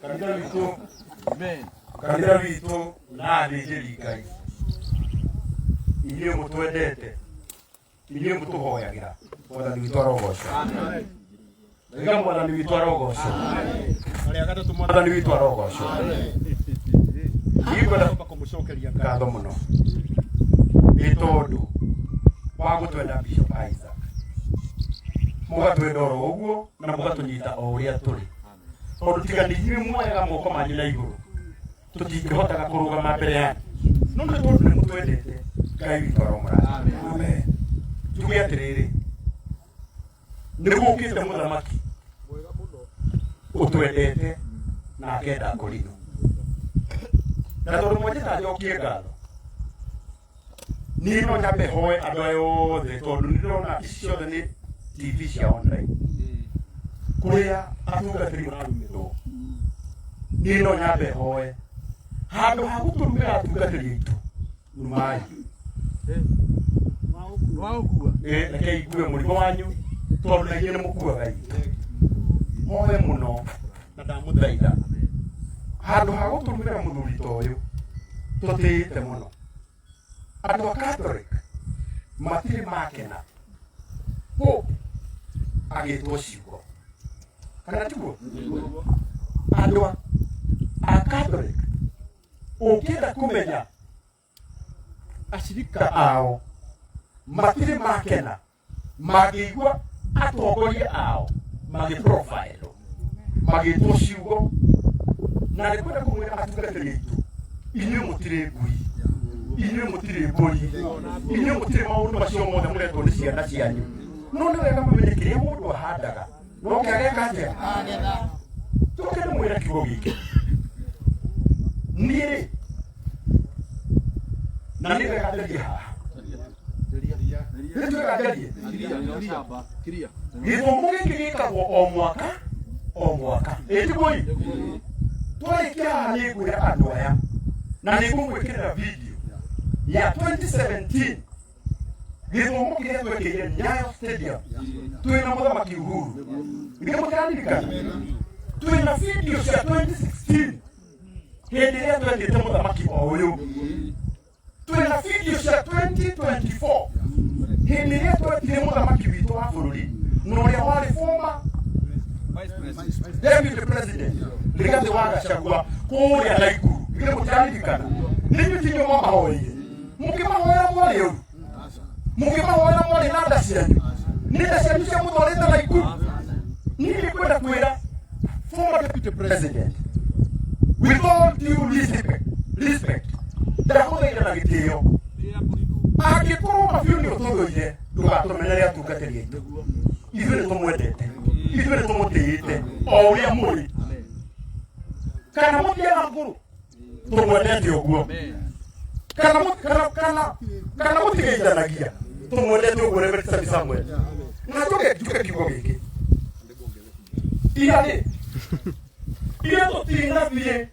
Kanitha witũ, kanitha witũ na athĩnjĩri Ngai, inyuĩ mũtwendete, inyuĩ mũtũhoyagĩra, Mwathani witũ arogocwo. Naiga Mwathani witũ arogocwo. Arĩa gatatũ. Mwathani witũ arogocwo. Ingwenda kũmũcokeria ngatho mũno nĩ tondũ wa gũtwenda, Bishop Isaac, mũgatwenda oro ũguo na mũgatũnyita o ũrĩa tũrĩ, tondũ tiga nĩ inyuĩ muoyaga moko manyu na igũrũ, tũtingĩhotaga kũrũgama mbere yanyu, no nĩ tondũ nĩ mũtwendete, Ngai witũ aromũrathima. Amen. Njuge atĩrĩrĩ, nĩ gũkĩte mũthamaki ũtwendete na akenda kũrinũ, na tondũ mwanjĩta njokie ngatho, niĩ no nyambe hoe andũ aya othe, tondũ nĩ ndĩrona ici ciothe nĩ TV cia online kũrĩa atungatĩri mararumĩrwo. Niĩ no nyambe hoe, handũ ha gũtũrumĩra atungatĩri aitũ, numai. Waũkua. Reke igue mũrigo wanyu, tondũ na inyuĩ nĩ mũkuaga itũ. Hoe mũno na ndamũthaitha, handũ ha gũtũrumĩra mũthuri ta ũyũ tũtĩĩte mũno. Andũ a Catholic matirĩ makena Pope agĩtwo ciugo, kana tiguo? Andũ a Catholic, ũngĩenda kũmenya acirika ao, matirĩ makena mangĩigua atongoria ao magĩprofile, magĩtwo ciugo. Na nĩ kwenda kũmwĩra, atungatĩri aitũ, inyuĩ mũtirĩ ngui, inyuĩ mũtirĩ mbũri, inyuĩ mũtirĩ maũndũ macio mothe mũretwo nĩ ciana cianyu. No nĩ wega mũmenye kĩrĩa mũndũ ahandaga no kĩageka atĩa. Tũke ndĩmwĩre kiugo gĩkĩ, niĩ rĩ, na nĩ wega njarie haha, nĩ twega njarie. Gĩthomo gĩkĩ gĩkagwo o mwaka o mwaka, ĩtiguo? Twarĩkia haha nĩ ngwĩra andũ aya na nĩ ngũmwĩkĩrĩra video ya 2017, gĩthomo kĩrĩa twekĩire Nyayo Stadium twĩna mũthamaki Uhuru. Githĩ mũtiraririkana? Twĩna video cia 2016, hĩndĩ ĩrĩa twekĩte mũthamaki o ũyũ. Twĩna video cia 2024, hĩndĩ ĩrĩa twetire mũthamaki witũ wa bũrũri na ũrĩa warĩ former deputy president Rigathĩ wa Gachagua kũrĩa Naikuru. Githĩ mũtiraririkana? Nĩ inyuĩ tinyo mwamahoeire? Mũkĩmahoera mwarĩ ũru? Mũkĩmahoera mwarĩ na nda cianyu? Nĩ nda cianyu cia mũtwarĩte Naikuru? Niĩ nĩ kwenda kwĩra former deputy president, with all due respect, ndagũthaitha na gĩtĩo, angĩkorwo mabiũ nĩ ũtũthũire, ndũgatũmenere atungatĩri aitũ. Ithuĩ nĩ tũmwendete, ithuĩ nĩ tũmũtĩĩte o ũrĩa mũrĩ, kana mũthiaga ngũrũ, tũmwendete ũguo, kana kana mũtigeithanagia, tũmwendete ũguo. Reverend Sami Samuel, na njoke njuke kiugo gĩkĩ, ira rĩ, ira tũtinathiĩ.